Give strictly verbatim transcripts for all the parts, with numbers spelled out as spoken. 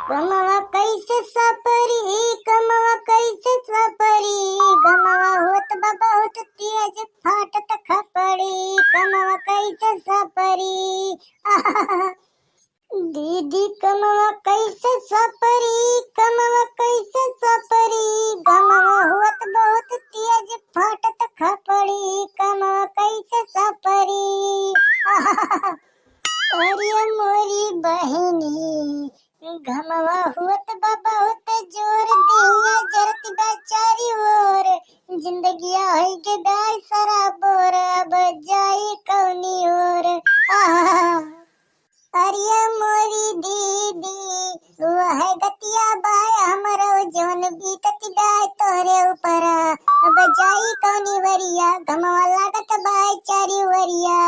कमवा कैसे सपरी, कमवा कैसे सपरी, गमवा होत बा बहुत तेज फाटत खपड़ी, कमवा कैसे सपरी। दीदी कमवा कैसे सपरी, कमवा कैसे सपरी, गमवा होत बहुत तेज फाटत खपड़ी, कमवा कैसे सपरी। अरे मोरी बहिनी, घमवा होत बा बहुत जोर, देहिया जरत बा चारी ओर, जिंदगिया होइ गे बाय सराबोर, अब जाई कौनी ओर। आहा। अरे मोरी दीदी, वह गतिया बाय हमरो, जौन बीतत बाय तोहरे ऊपर, अब जाई कौनी वरिया, घमवा लागत बाय चारी वरिया।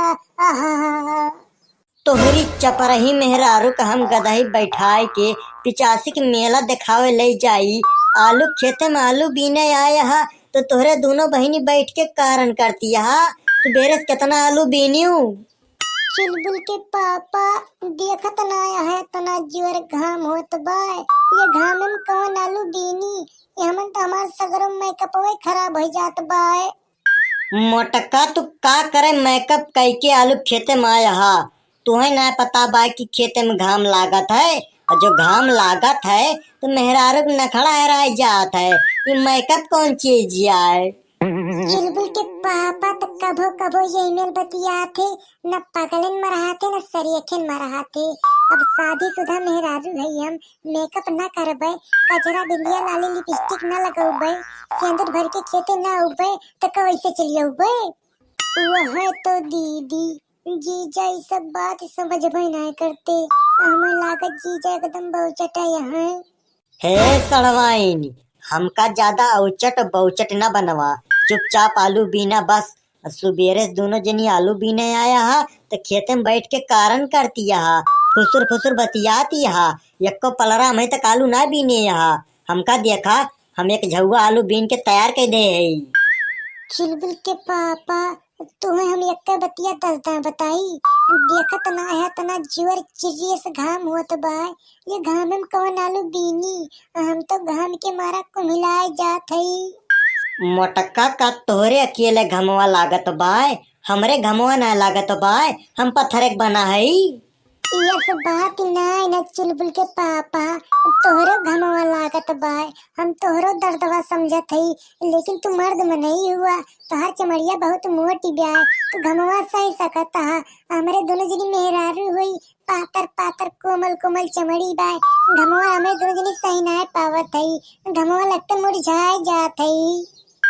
आहा। तोहरी चपरही मेहरारू का हम गदही बैठाए के पिचासी के मेला देखावे ले जाई। आलू खेते में आलू बीने आए हा, तो तोहरे दोनों बहिनी बैठ के कारण करती हा। सुबेरे से कितना आलू बीनियू? चुलबुल के पापा, देखत ना है, इतना जोर घाम होत बा। ये घाम में कौन आलू बीनी? ये हमन तो हमार सगरो मेकअपवे खराब हो जात बा। मोटका, तू का करे मेकअप कइके आलू खेते में आया हा? तुहे ना पता बा कि खेते में घाम लागत है, और जो घाम लागत है तो मेहरारू के नखड़ा हेराय जात है। ये मेकअप कौन चीज आय? चुलबुल के पापा तो कभो कभो ये मेल बतियात है, न पगलन मरहाते न सरियखन मरहाते। अब शादीशुदा मेहरारू है हम, मेकअप ना करबे, कजरा बिंदिया लाली लिपस्टिक ना लगौबे, सेंदूर भर के खेते ना उबे, तो कैसे चलिए उबे? वह तो दीदी, जीजा ई सब बात समझबे ना करते। हमें लागत जीजा एकदम बहुचटा यहाँ। हे सड़वाइन, हमका ज्यादा औचट बौचट ना बनवा, चुपचाप आलू बीना बस। सुबेरे से दोनों जनी आलू बीने आया हा, तो खेते में बैठ के कारण करती हा, फुसुर फुसुर बतियाती हा। यक्को पलरा में तक आलू ना बीने हा। हमका देखा, हम एक झउआ आलू बीन के तैयार कर दे है। चुलबुल के पापा, तुहे हम एक बतिया दस दाएं बताई, देखत ना है तना जोर चिरिये से घाम होत बा। ये घाम में कौन आलू बीनी? हम तो घाम के मारा कुम्हिलाए जात हई। मोटका, का तोहरे अकेले घमवा लागत बाय? हमरे घमवा ना लागत बाय, हम पत्थर के बना हई। यस बात ना, ना चुलबुल के पापा, तोहरो घमवा लागत बाय, हम तोहरो दर्दवा समझत हई, लेकिन तू मर्द मनई हुआ, तोहार चमड़िया बहुत मोटी ब्याय, तू घमवा सह सकत हा। हमरे दोनों जनी मेहरारू हुई, पातर पातर कोमल कोमल चमड़ी बाय, घमवा हमें दोनों जनी सही नाय पावत हई, घमवा लगते मुरझाए जात हई।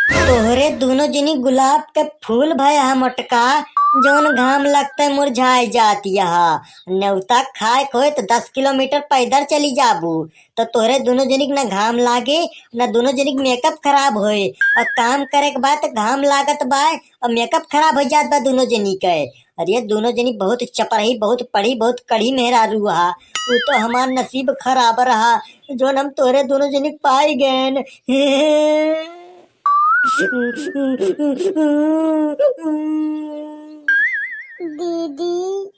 तोहरे दोनों जनी गुलाब के फूल भय हा मोटका, जौन घाम लगते मुरझाए जात हा। नेवता खाए के होए तो दस किलोमीटर पैदल चली जाबू, तो तोहरे दोनों जनी के ना घाम लागे, ना दोनों जनी के मेकअप खराब होए। और काम करे के बाद घाम लागत बा और मेकअप खराब हो जात बा दोनों जनी के। अरे, दोनों जनी बहुत चपरही, बहुत पढ़ी, बहुत कढ़ी मेहरारू हा। उ तो हमार नसीब खराब रहा, जौन हम तोहरे दोनों जनी पाई गएन। दीदी,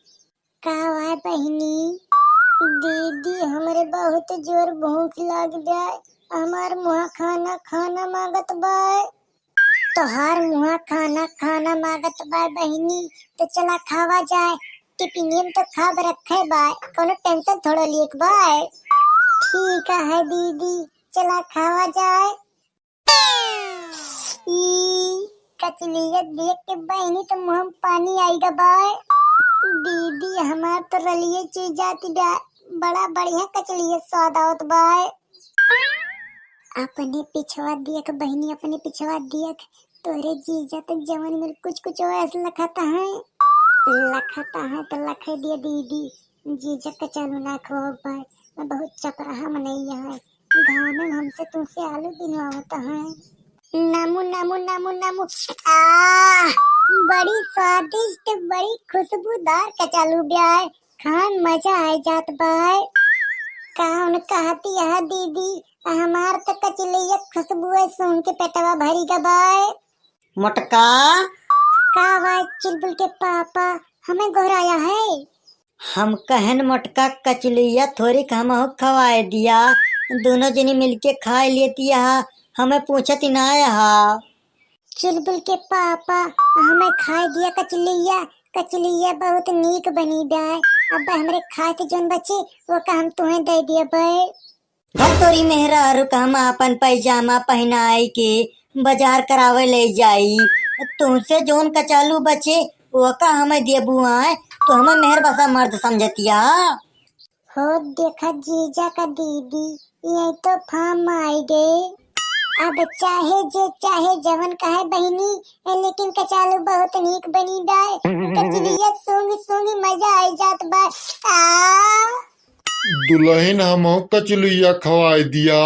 का हुआ बहिनी? दीदी, हमरे बहुत जोर भूख लाग जाए, हमार मुहा खाना, खाना मांगत बाय। तोहार मुहा खाना, खाना मांगत बाय बहिनी, तो चला खावा जाए। टिफिनियम तो खाब रखे बाय, कोनो टेंशन थोड़ो लेक बाय। ठीक है दीदी, चला खावा जाए। ई कचलिया देख के बहिनी तो मुंह में पानी आई गा बाय। दीदी, हमार तो रलिये चुई जाती बा, बड़ा बढ़िया कचलिया स्वाद आवत बाय। अपने पिछवा देख बहिनी, अपने पिछवा देख, तोरे जीजा तो जवन मिल कुछ कुछ वैस लखता है, लखता है तो लखे दिया दीदी। जीजा के चालू ना खो बाय, मैं बहुत चपराहा मनैया है, घामे में हमसे तुमसे आलू बिनवावत है। नमो नमो नमो नमो। आ, बड़ी स्वादिष्ट, बड़ी खुशबूदार कचालू ब्याय, खाए में मजा आ जात बाय। कौन कहती है दीदी, हमार तो कचलिया खुशबू है, सूंघ के पेटवा भरी गा बाय। मोटका। का बाय चुलबुल के पापा, हमें गोहराया है? हम कहन मोटका कचलुइया थोरिक हमहू खवाए दिया, दुनो जनी मिलके खाए लेतिया, हमें पूछत ही ना हा। चुलबुल के पापा, हमें खाए दिया कचलुइया, कचलुइया बहुत नीक बनी बाय। अब हमरे खाए से जौन बची, ओका हम तुहें दे दिया बाय। धर तोरी मेहरारू का हम आपन पैजामा पहिनाए के बाजार करावे ले जाई। तुमसे जौन कचालू बचे, ओका हमें देबू आए, तो हमें मेहर बसा मर्द समझतिया। हो देखा जीजा का दीदी, यही तो फार्म आई गए। अब चाहे जे चाहे जवन कहे बहिनी, लेकिन कचालू बहुत नीक बनी बाय। कचलुइया सूंघ सूंघ मजा आई जात बा। आ। दुलहिन, हमहू कचलुइया खवाए दिया।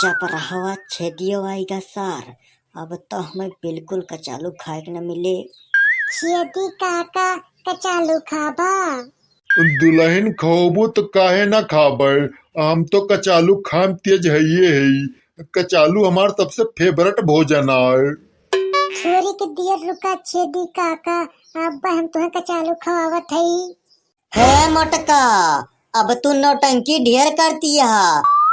चपरहवा छेदियो आइगा सार, अब तो हमें बिल्कुल कचालू खाए के न मिले। छेदी काका, कचालू खाबा? दुलहिन, खाबू तो काहे ना खाबे, हम तो कचालू खाम तेज हइये हई। कचालू हमार सबसे favourite भोजन आय। थोरिक दियर रुका छेदी काका, अब हम तुहें कचालू खवावत हई। हे मोटका, अब तू नौटंकी ढेर करतिया।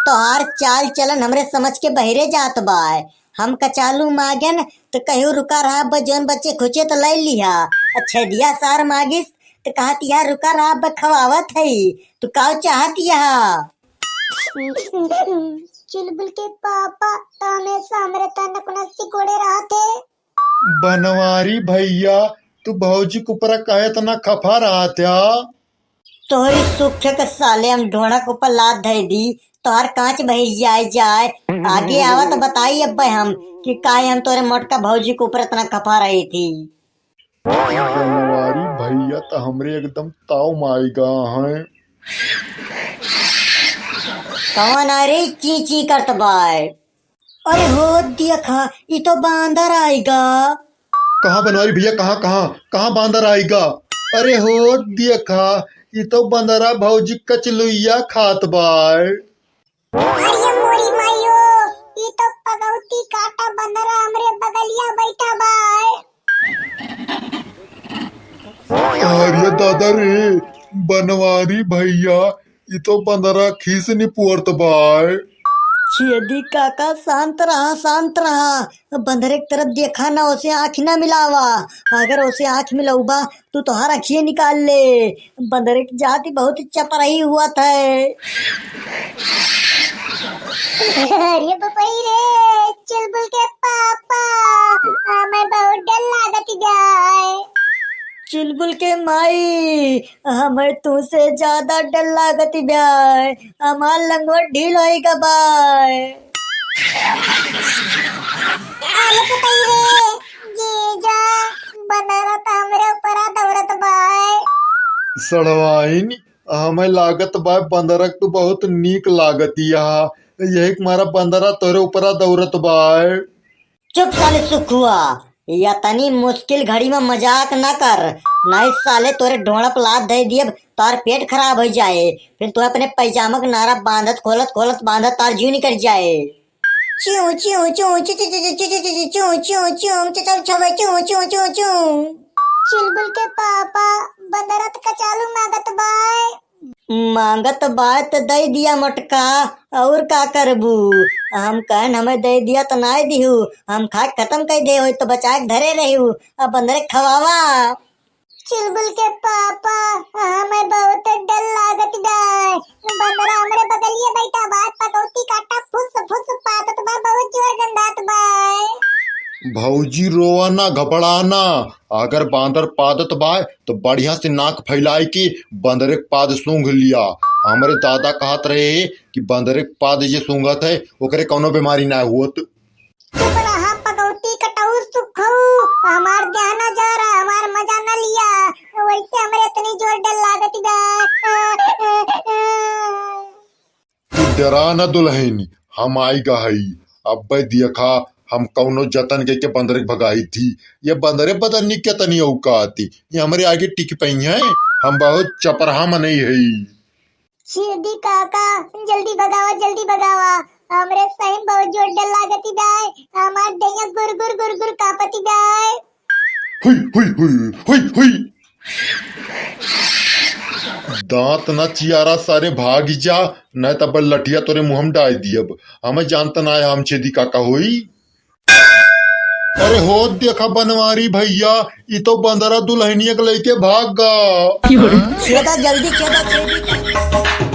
तोहार चाल चलन हमरे समझ के बहिरे जात बाय। हम कचालू मागेन त कहू रुका रहा, ब-, जौन बचे खुचे त लै लिहा। अच्छा दिया सार मागिस त कहतिया रुका रहा, ब-, खवावत हई। तू काव चाहतिया? चुलबुल के पापा त हमेशा हमरे तनक नस्सी कोड़े रहत है। बनवारी भइया, तू भौजी के ऊपर काहे इतना खफा रहत ह? तोहरी सुखे के साले हम ढोढ़ा के ऊपर लात धइ दी, तोहार कांच बहिर जाए जाए। आगे आवा त बताई अब्बे हम कि काहे हम तोरे मोटका भौजी के ऊपर इतना खफा रही थी। बनवारी भइया त हमरे एकदम ताव में आइगा हैं। कौन आ रे ची ची करत बाय? अरे हो देखा, ई तो बांदर आइगा। कहाँ बनवारी भइया, कहाँ, कहाँ, कहाँ बांदर आइगा? अरे हो देखा, ई तो बंदरा भौजी कचलुइया खात बाय। अरे मोरी माइयो, ई तो पगौती काटा बंदरा हमरे बगलिया बैठा बाय। अरे दादा रे, बनवारी भइया, ई तो बंदरा खीस निपोरत बाय। छेदी काका, शांत रहा, शांत रहा। बंदरे के तरफ देखा ना, ओसे आँख ना मिलावा। अगर ओसे आँख मिलौबा, तू तोहार आँखिए निकाल ले। बंदरे के जाति बहुत चपरही हुआ था। अरे बपई रे, चुलबुल के पापा, हमें बहुत डर लागत बा। चुलबुल के माई, हमें तुसे ज्यादा डर लागत बा। हमार लंगोट ढील होई गा बाय। अरे पुतई रे, जीजा, बंदरा त हमरे ऊपरा दौड़त बाय। सड़वाइन, हमें लागत बाय बंदरक तू बहुत नीक लागत यहाँ, यही के मारा बंदरा तोरे ऊपरा दौड़त बाय। चुप साले सुखुआ, या तनी मुश्किल घड़ी में मजाक ना कर, नहीं साले तोरे ढोंड़प लात दे दिए, तार पेट खराब हो जाए, फिर तू अपने पैजामा के नारा बांधत खोलत खोलत बांधत तार जीव निकल जाए। चू, चू, चू, चू, चू, चू, चू, चू, चू, चू, चू, चू, चू, चू, चू, चू। चुलबुल के पापा, बंदरा त कचालू मांगत बाय। मांगत बाय त दई दिया मोटका, और का करबू? हम कहन हमें दई दिया त नाय दिहू, हम खा के खत्म कर दे होई त बचा के धरे रहिहू, अब बंदरे खवावा। चुलबुल के पापा, हमें बहुत डर लागत बा। बंदरा हमरे बगलिए बैठा बा, पकौती काटा फुस फुस पादत बा, बहुत जोर गंधात बा। भौजी रोवा ना, घबरा ना, अगर बांदर पादत बा तो बढ़िया से नाक फैलाए के बंदरे के पाद सूंघ लिया। हमरे दादा कहत रहे कि बंदरे के पाद जे सूंघत है ओकरे कौनो बीमारी ना होत। चुप रहा पगौती कटऊ सुखऊ, हमार ध्यान ना जा रहा, हमार मजा ना लिया, वैसे हमरे इतनी जोर डर लागत बा। तू डरा ना दुलहिन, हम आइगा हई। अब्बे देखा, हम कौनो जतन के, के बंदर के भगाई थी। ये बंदरे पता नहीं कितनी औकात थी, ये हमरे आगे टिक पई हैं। हम बहुत चपरहा मनई हई। छेदी काका, जल्दी भगावा, जल्दी भगावा। हमरे सही में बहुत जोर डर लागत बाय। हमार दहिया गुर गुर गुर गुर कांपत बाय। हुई, हुई, हुई, हुई, हुई। दांत न चियारा सारे, भाग जा, नहीं तब लठिया तोरे मुंह में डाल दियब। हमें जानत ना है हम छेदी का का होई। अरे हो देखा बनवारी भैया, ई तो बंदरा दुल्हनिया के लेके भाग गा। खेदा जल्दी, खेदा छेदी।